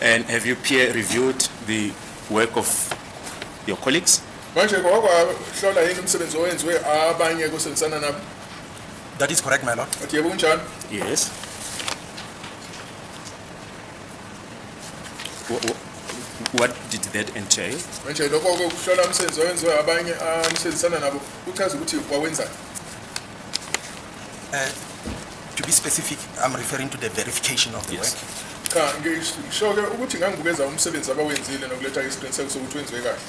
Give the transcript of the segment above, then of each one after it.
And have you peer reviewed the work of your colleagues? Manje wakwahlola yini umsebenzi owenziwe abanye kusebenzisana nabo? That is correct, my lord. Athi yebo, kunjalo. Yes. What did that entail? Manje lokho-ke ukuhlola umsebenzi owenziwe abanye anisebenzisana nabo kuchaza ukuthi wawenzani? To be specific, I'm referring to the verification of the Yes. work. Cha, ngisho-ke ukuthi ngangibukeza umsebenzi abawenzile nokuletha isiqiniseko sokuthi wenziwe kahle.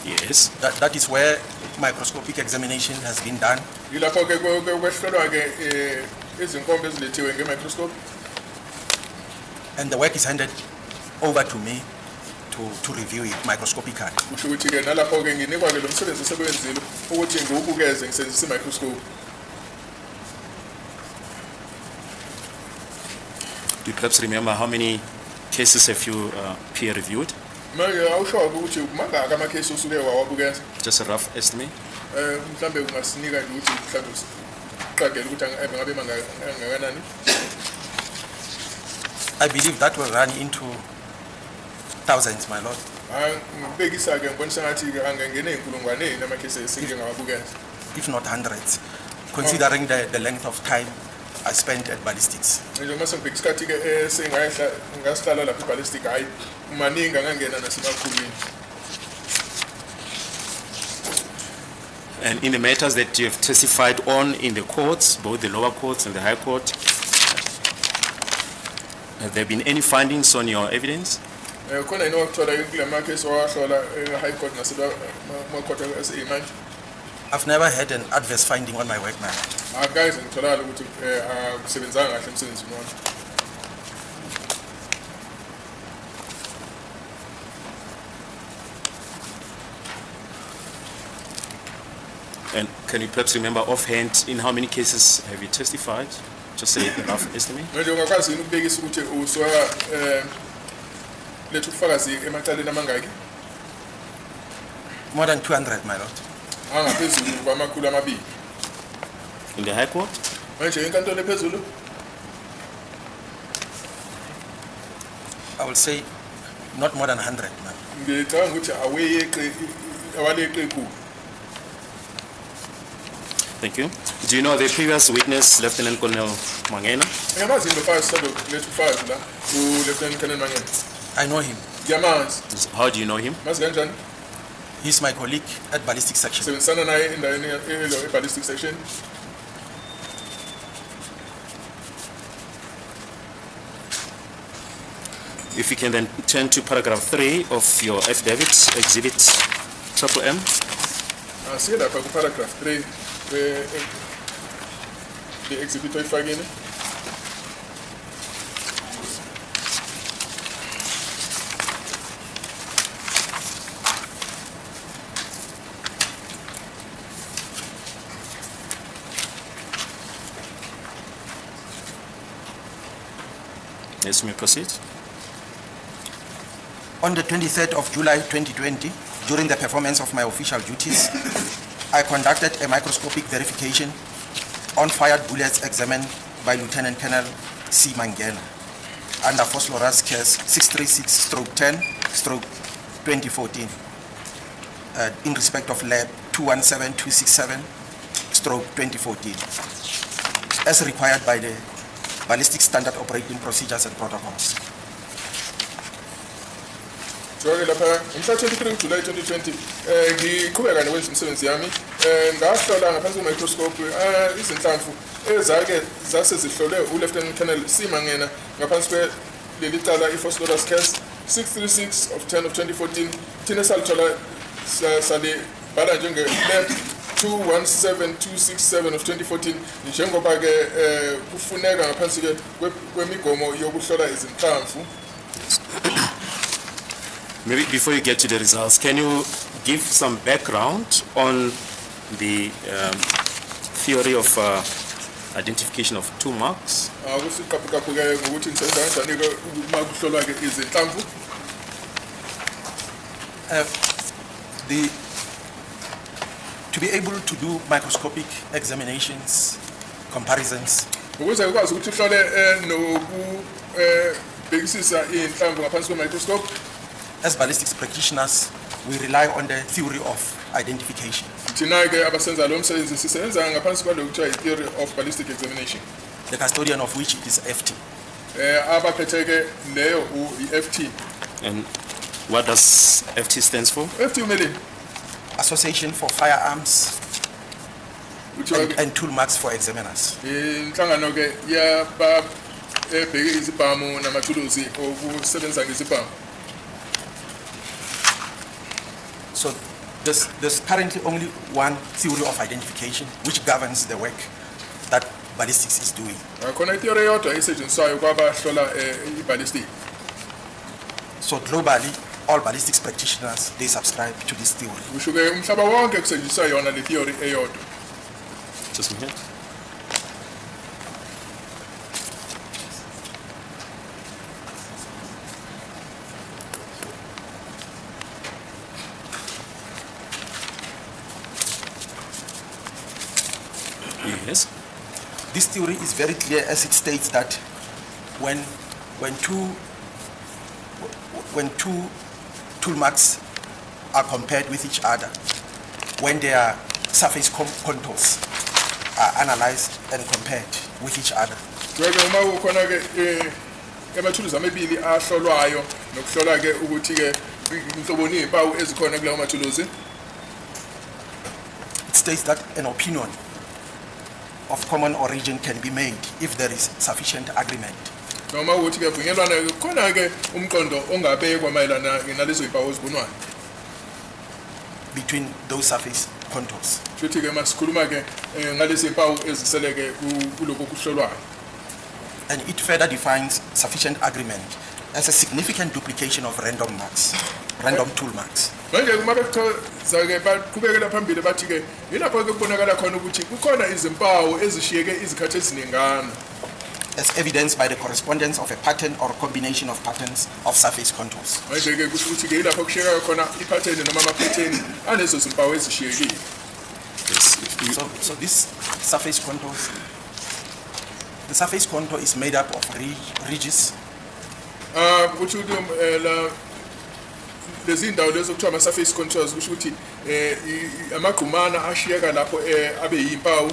Yes. That is where microscopic examination has been done. Yilapho-ke kwehlolwa-ke izinkomba ezilethiwe nge-microscope. And the work is handed over to me to review it microscopically. Kusho ukuthi-ke nalapho-ke nginikwa-ke lo msebenzi osebenzile ukuthi ngiwubukeze ngisebenzisa i-microscope. Do you perhaps remember how many cases have you peer reviewed? Manje awusho-ke ukuthi mangaki amakhesi osuke wawabukeza? Just a rough estimate. Mhlambe ungasinika nje ukuthi mhlambe uqagele ukuthi ngabe mangakanani? I believe that will run into thousands, my lord. Hayi, ngibekisa-ke ngibona sengathi-ke angangena ey'nkulungwaneni amakhesi esengike ngawabukeza. If not hundreds, considering the length of time I spent at ballistics. Nje uma sengibheka isikhathi-ke ngasihlala lapha i-ballistic, hhayi, maningi angangena nasemakhulwini. And in the matters that you have testified on in the courts, both the lower courts and the high court, have there been any findings on your evidence? Khona yini owakuthola kula makhesi owahlola e-high court nasemakhotho aseyimanje? I've never had an adverse finding on my work, my lord. Akaze ngitholakala ukuthi akusebenzanga kahle emsebenzini wami. And can you perhaps remember offhand in how many cases have you testified? Just say a rough estimate. Manje ungakwazi yini ukubekisa ukuthi usuka letha ubufakazi emacaleni amangaki? More than 200, my lord. Angaphezulu kwamakhulu amabili. In the high court? Manje inkantolo ephezulu? I will say not more than 100, ma'am. Ngicabanga ukuthi aweyeqe awaleqe ikhulu. Thank you. Do you know the previous witness, Lieutenant Colonel Mangena? Uyamazi yini lo fakazi osanda kuletha ubufakazi la, u-Lieutenant Colonel Mangena? I know him. Ngiyamazi. How do you know him? Mazi kanjani? He's my colleague at ballistic section. Sebenzisana naye endaweni e-ballistic section. If you can then turn to paragraph 3 of your affidavit, Exhibit Triple M. Asiye lapha ku-paragraph 3 le-exhibit oyifakile. Yes, you may proceed. On the 23rd of July 2020, during the performance of my official duties, I conducted a microscopic verification on fired bullets examined by Lieutenant Colonel C. Mangena under Vosloorus case 636/10/2014 in respect of lab 217267/2014 as required by the Ballistic Standard Operating Procedures and Protocols. Kuthiwa-ke lapha ngomhla 23 July 2020 ngiqhubeka nokwenza imisebenzi yami, ngahlola ngaphansi kwe-microscope izinhlamvu ezake zase zihlolwe u-Lieutenant Colonel C Mangena ngaphansi kweleli cala i-Vosloorus case 636 of 10 of 2014, thina salithola salibhala njenge-lab 217267 of 2014, njengoba-ke kufuneka ngaphansi-ke kwemigomo yokuhlola izinhlamvu. Maybe before you get to the results, can you give some background on the theory of identification of two marks? Akusiqaphuqaphu-ke ngokuthi nisebenza kanjani-ke uma kuhlolwa-ke izinhlamvu. To be able to do microscopic examinations, comparisons, Ukuze ukwazi ukuthi uhlole noku Sibhekisisa iy'nhlamvu ngaphansi kwe-microscope, as ballistics practitioners, we rely on the theory of identification. Thina-ke abasenza lo msebenzi sisebenza ngaphansi kwalo kuthiwa i-theory of ballistic examination, the custodian of which is FT. Abaphethe-ke leyo i-FT. And what does FT stands for? FT umeleni? Association for Firearms Kuthiwa and Tool Marks for Examiners. Inhlangano-ke yaba ebheke izibhamu namathuluzi okusebenza ngezibhamu. So there's currently only one theory of identification which governs the work that ballistics is doing. Khona i-theory eyodwa esetshenziswayo kwabahlola i-ballistic. So globally, all ballistics practitioners, they subscribe to this theory. Kusho-ke umhlaba wonke kusetshenziswa yona le theory eyodwa. Just a minute. Yes. This theory is very clear as it states that when two tool marks are compared with each other, when their surface contours are analyzed and compared with each other, Kuthiwa-ke uma kukhona-ke amathuluzi amabili ahlolwayo nokuhlola-ke ukuthi-ke inhloboni yey'mpawu ezikhona kulawo mathuluzi, it states that an opinion of common origin can be made if there is sufficient agreement. Noma ukuthi-ke vunyelwana khona-ke umqondo ongabekwa mayelana nalezo y'mpawu ezibonwayo between those surface contours. Shuthi-ke masikhuluma-ke ngalezi mpawu eziseleke kulokhu kuhlolwayo. And it further defines sufficient agreement as a significant duplication of random marks, random tool marks. Manje uma bekuchaza-ke baqhubekela phambili bathi-ke yilapho-ke kubonakala khona ukuthi kukhona izimpawu ezishiyeke izikhathi eziningana, as evidenced by the correspondence of a pattern or combination of patterns of surface contours. Manje-ke kusho ukuthi-ke yilapho kushiyeka khona iphatheni noma amaphetheni alezo zimpawu ezishiyekile. Yes. So this surface contours, the surface contour is made up of ridges, Um kusho ukuthi la lezi ndawo lezo kuthiwa ama-surface contours kusho ukuthi amagqumana ashiyeka lapho abe yimpawu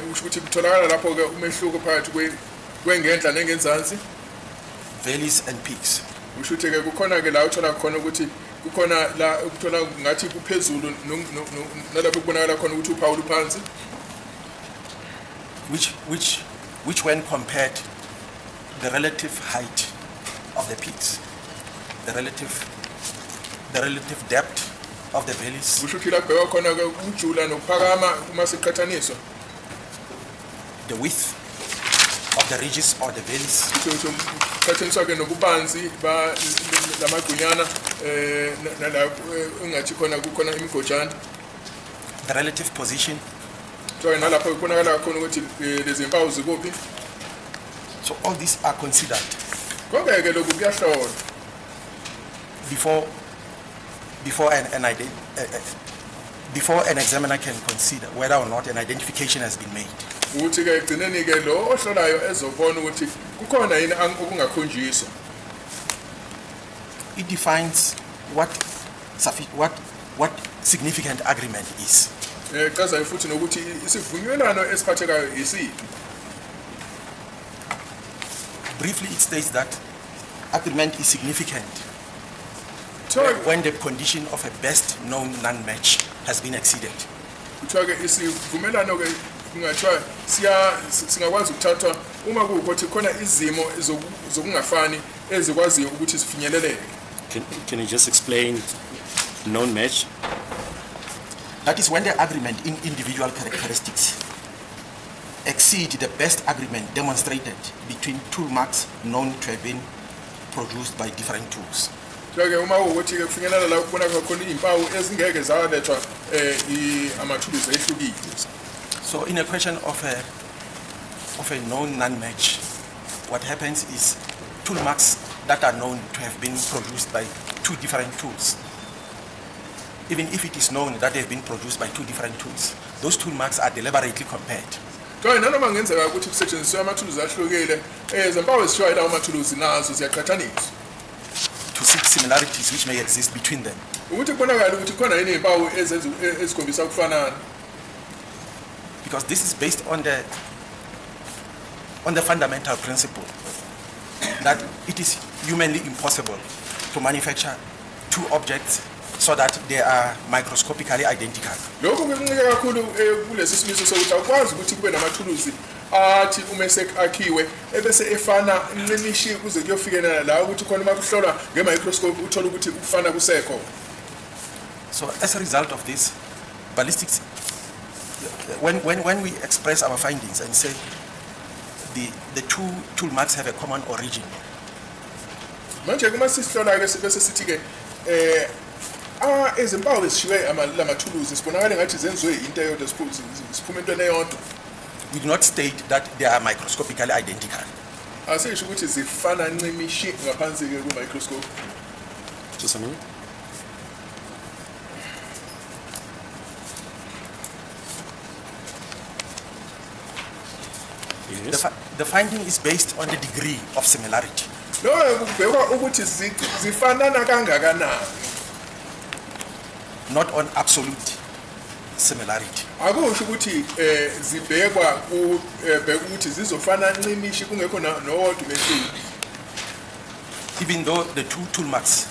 kusho ukuthi kutholakala lapho-ke umehluko phakathi kwengenhla nengenzansi, valleys and peaks. Kusho ukuthi-ke kukhona-ke la uthola khona ukuthi kukhona la ukuthola ngathi kuphezulu nalapho kubonakala khona ukuthi uphawu luphansi, which when compared, the relative height of the peaks, the relative depth of the valleys, kusho ukuthi la kubhekwa khona-ke ukujula nokuphakama uma siqhathaniswa, the width of the ridges or the valleys, kusho ukuthi kuqhathaniswa-ke nobubanzi lamagqunyana nala engathi khona kukhona imigojana, the relative position. Kuthiwa nalapho kubonakala khona ukuthi lezi mpawu zikuphi. So all these are considered Konke-ke lokhu kuyahlolwa before an examiner can consider whether or not an identification has been made. Ukuthi-ke ekugcineni-ke lo ohlolayo ezobona ukuthi kukhona yini okungakhonjiswa. It defines what significant agreement is. Chazayo futhi nokuthi isivumelwano esiphathekayo isiphi. Briefly, it states that agreement is significant Kuthiwa when the condition of a best known non-match has been exceeded. Kuthiwa-ke isivumelwano-ke kungathiwa siya singakwazi ukuthathwa uma kuwukuthi khona izimo zokungafani ezikwaziyo ukuthi zifinyeleleke. Can you just explain known match? That is when the agreement in individual characteristics exceed the best agreement demonstrated between tool marks known to have been produced by different tools. Kuthiwa-ke uma kuwukuthi-ke kufinyelela la kubonakala khona iy'mpawu ezingeke zalethwa amathuluzi ehlukile. So in a question of a known non-match, what happens is tool marks that are known to have been produced by two different tools, even if it is known that they've been produced by two different tools, those tool marks are deliberately compared. Kanye nanoma kungenzeka ukuthi kusetshenziswe amathuluzi ahlukile, izimpawu ezishiywa yilawo mathuluzi nazo ziyaqhathaniswa to seek similarities which may exist between them. Ukuthi kubonakale ukuthi khona yini iy'mpawu ezikhombisa ukufanana. Because this is based on the fundamental principle that it is humanly impossible to manufacture two objects so that they are microscopically identical. Lokhu kuncike kakhulu kulesi simiso sokuthi awukwazi ukuthi kube namathuluzi athi uma akhiwe ebese efana ncimishi kuze kuyofikelana la ukuthi khona uma kuhlolwa nge-microscope uthole ukuthi ukufana kusekho. So as a result of this, ballistics, when we express our findings and say the two tool marks have a common origin, Manje uma sisihlola-ke bese sithi-ke izimpawu ezishiywe lamathuluzi sibonakale ngathi zenziwe into eyodwa, siphuma entweni eyodwa, we do not state that they are microscopically identical. Asisho ukuthi zifana ncimishi ngaphansi-ke kwi-microscope. Just a minute. Yes. The finding is based on the degree of similarity, Lokho kubhekwa ukuthi zifanana kangakanani, not on absolute similarity. Akusho ukuthi zibhekwa ku bheka ukuthi zizofana ncimishi kungekho nowodwa umehluko. Even though the two tool marks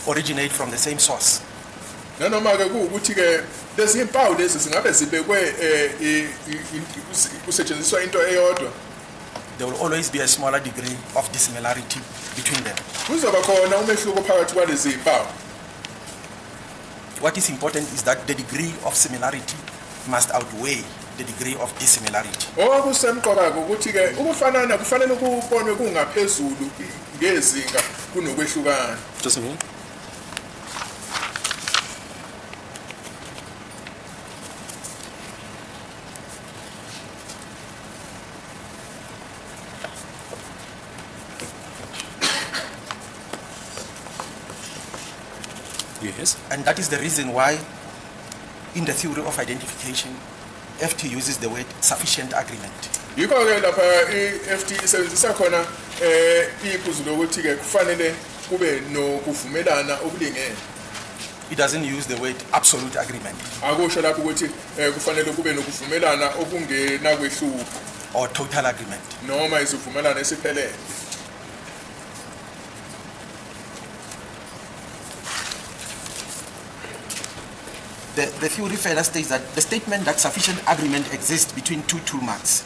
originate from the same source, Nanoma-ke kuwukuthi-ke lezi mpawu lezi zingabe zibekwe kusetshenziswa into eyodwa, there will always be a smaller degree of dissimilarity between them. Kuzoba khona umehluko phakathi kwalezi mpawu. What is important is that the degree of similarity must outweigh the degree of dissimilarity. Okusemqoka-ke ukuthi-ke ukufanana kufanele kubonwe kungaphezulu ngezinga kunokwehlukana. Just a minute. Yes. And that is the reason why, in the theory of identification, FT uses the word sufficient agreement. Yikho-ke lapha i-FT isebenzisa khona iphuzu lokuthi-ke kufanele kube nokuvumelana okulingene. It doesn't use the word absolute agreement Akusho lapho ukuthi kufanele kube nokuvumelana okungenakwehluko or total agreement. Noma isivumelano esiphelele. The theory further states that the statement that sufficient agreement exists between two tool marks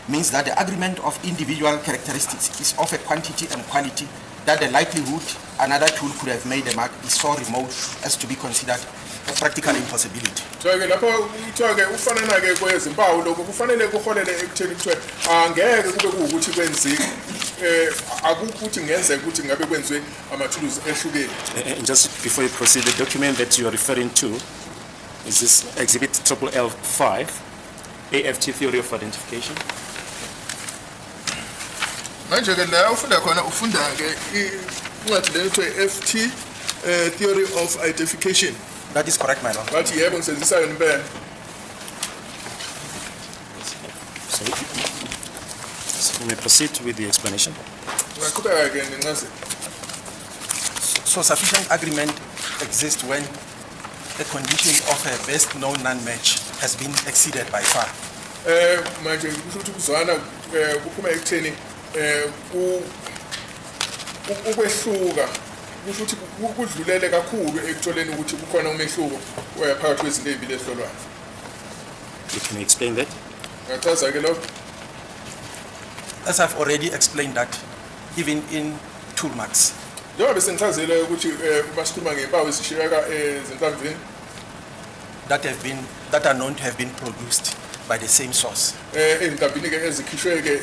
means that the agreement of individual characteristics is of a quantity and quality that the likelihood another tool could have made the mark is so remote as to be considered a practical impossibility. Kuthiwa-ke lapho kuthiwa-ke ukufanana-ke kwezimpawu lokho kufanele kuholele ekutheni kuthiwe angeke kube kuwukuthi kwenziwe akukho ukuthi kungenzeka ukuthi ngabe kwenziwe amathuluzi ehlukene. And just before you proceed, the document that you are referring to is this Exhibit LLL 5, AFT Theory of Identification. Manje-ke la ufunda khona ufunda-ke incwadi le kuthiwa FT Theory of Identification. That is correct, my lord. Bathi yebo ngisebenzisa yona impela. So you may proceed with the explanation. Ungaqhubeka-ke nencazelo. So sufficient agreement exists when the condition of a best known non-match has been exceeded by far. Manje kusho ukuthi ukuzwana kuphuma ekutheni ukwehluka kusho ukuthi kudlulele kakhulu ekutholeni ukuthi kukhona umehluko phakathi kwezinto ey'mbili ezihlolwayo. You can explain that? Ngachaza-ke lokho. As I've already explained that even in tool marks, Njengoba besengichazile ukuthi uma sikhuluma ngey'mpawu ezishiyeka ezinhlamvini that are known to have been produced by the same source, ey'nhlambini-ke ezikhishwe-ke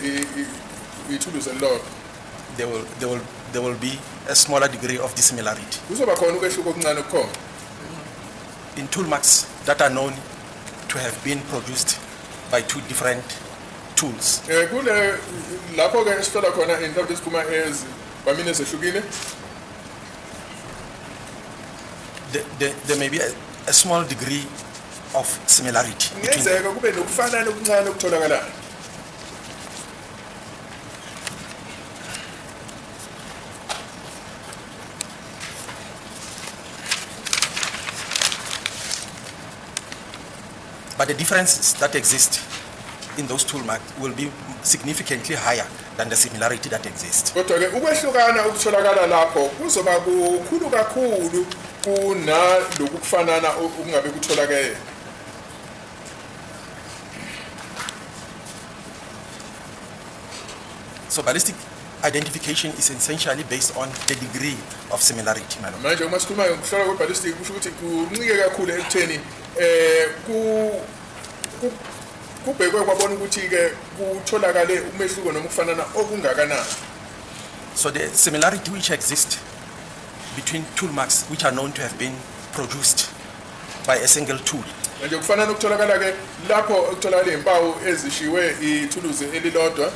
ithuluzi elilodwa, there will be a smaller degree of dissimilarity. Kuzoba khona ukwehluka okuncane okukhona. In tool marks that are known to have been produced by two different tools, Kule lapho-ke esihlola khona iy'nhlamvu eziphuma ezibhamini ezehlukile, there may be a small degree of similarity between them. Kungenzeka kube nokufanana okuncane okutholakalayo. But the differences that exist in those tool marks will be significantly higher than the similarity that exists. Kodwa-ke ukwehlukana okutholakala lapho kuzoba kukhulu kakhulu kunaloku kufanana okungabe kutholakele. So ballistic identification is essentially based on the degree of similarity, my lord. Manje uma sikhuluma ngokuhlola kwe-ballistic kusho ukuthi kuncike kakhulu ekutheni kubhekwe kwabona ukuthi-ke kutholakale umehluko noma ukufanana okungakanani. So the similarity which exists between tool marks which are known to have been produced by a single tool Manje kufanana okutholakala-ke lapho okutholakala iy'mpawu ezishiwe ithuluzi elilodwa,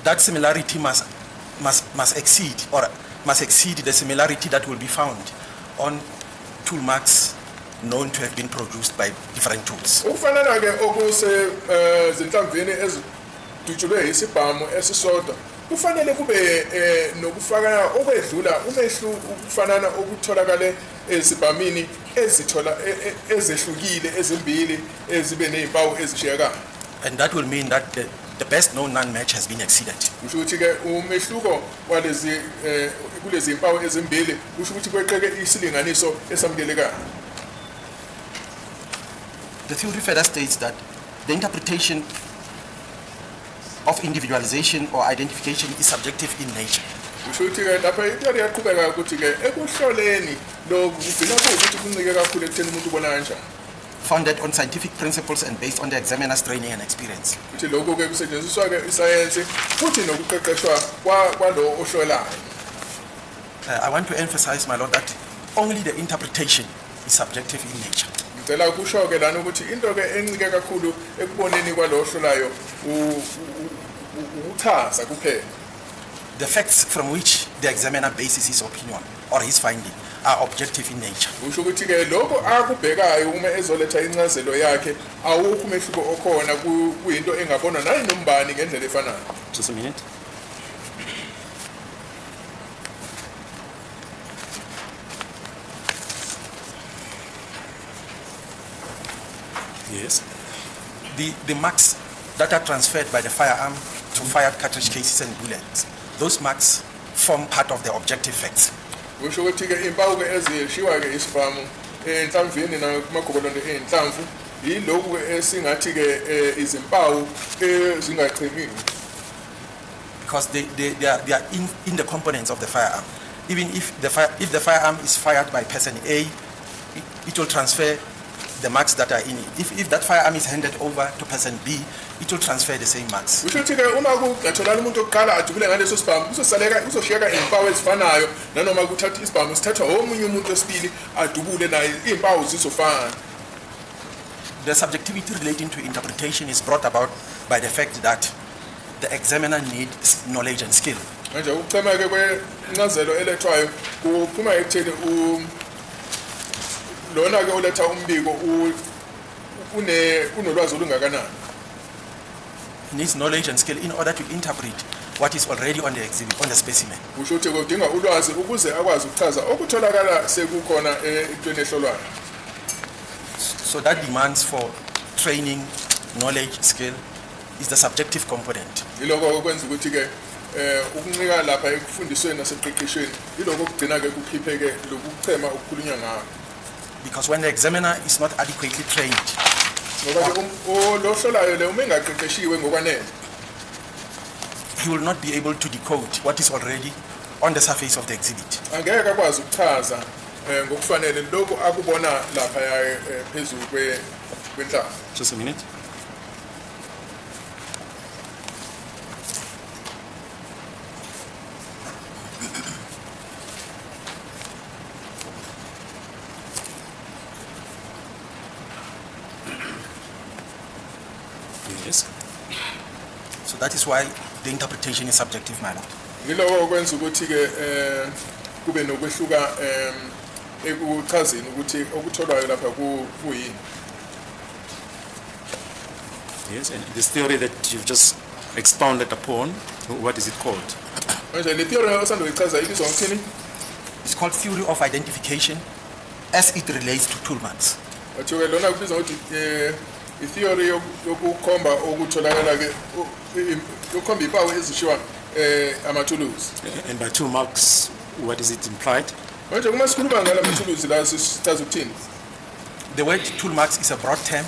that similarity must exceed or must exceed the similarity that will be found on tool marks known to have been produced by different tools. Ukufanana-ke okuse zinhlamvini ezidutshulwe isibhamu esisodwa kufanele kube nokufakana okwedlula umehlu ukufanana okutholakale ezibhamini ezithola ezehlukile ezimbili ezibe ney'mpawu ezishiyekayo. And that will mean that the best known non-match has been exceeded. Kusho ukuthi-ke umehluko walezi kulezi mpawu ezimbili kusho ukuthi kweqeke isilinganiso esamukelekayo. The theory further states that the interpretation of individualization or identification is subjective in nature. Kusho ukuthi-ke lapha i-theory iyaqhubeka ukuthi-ke ekuhloleni lokhu kugcina kuwukuthi kuncike kakhulu ekutheni umuntu ubona kanjani. Founded on scientific principles and based on the examiner's training and experience. Futhi lokhu-ke kusetshenziswa-ke isayensi futhi nokuqeqeshwa kwalo ohlolayo. I want to emphasize, my lord, that only the interpretation is subjective in nature. Ngicela ukusho-ke lana ukuthi into-ke encike kakhulu ekuboneni kwalo ohlolayo ukuchaza kuphela. The facts from which the examiner bases his opinion or his finding are objective in nature. Kusho ukuthi-ke lokhu akubhekayo uma ezoletha incazelo yakhe awukho umehluko okhona kuyinto engabonwa nayinombani ngendlela efanayo. Just a minute. Yes. The marks that are transferred by the firearm to fired cartridge cases and bullets, those marks form part of the objective facts. Kusho ukuthi-ke iy'mpawu-ke ezishiwa-ke isibhamu enhlamvini nakumagobolondo ey'nhlamvu yilokhu-ke esingathi-ke izimpawu ezingachemiwe. Because they are in the components of the firearm. Even if the firearm is fired by person A, it will transfer the marks that are in it. If that firearm is handed over to person B, it will transfer the same marks. Kusho ukuthi-ke uma kungatholakala umuntu wokuqala adubule ngaleso sibhamu kuzosaleka kuzoshiyeka iy'mpawu ezifanayo nanoma kuthathwa isibhamu sithathwa omunye umuntu wesibili adubule naye iy'mpawu zizofana. The subjectivity relating to interpretation is brought about by the fact that the examiner needs knowledge and skill. Manje ukuchema-ke kwencazelo elethwayo kuphuma ekutheni lona-ke oletha umbiko unolwazi olungakanani. He needs knowledge and skill in order to interpret what is already on the exhibit, on the specimen. Kusho ukuthi kudinga ulwazi ukuze akwazi ukuchaza okutholakala sekukhona entweni ehlolwayo. So that demands for training, knowledge, skill is the subjective component. Yiloko okwenza ukuthi-ke ukuncika lapha ekufundisweni nasekuqeqeshweni yiloko okugcina-ke kukhiphe-ke lokhu kuchema okukhulunywa ngako. Because when the examiner is not adequately trained, Ngoba-ke lo ohlolayo le uma engaqeqeshiwe ngokwanele, he will not be able to decode what is already on the surface of the exhibit. Angeke akwazi ukuchaza ngokufanele lokhu akubona lapha phezulu kwenhlamvu. Just a minute. Yes. So that is why the interpretation is subjective, my lord. Yiloko okwenza ukuthi-ke kube nokwehluka ekuchazeni ukuthi okutholwayo lapha kuyini. Yes, and this theory that you've just expounded upon, what is it called? Manje le theory osanda kuyichaza ibizwa ngokuthini? It's called theory of identification as it relates to tool marks. Bathiwe lona kubizwa ngokuthi i-theory yokukhomba okutholakala-ke yokukhomba impawu ezishiwa amathuluzi. And by tool marks, what is it implied? Manje uma sikhuluma ngala mathuluzi la, sichaza ukuthini? The word tool marks is a broad term.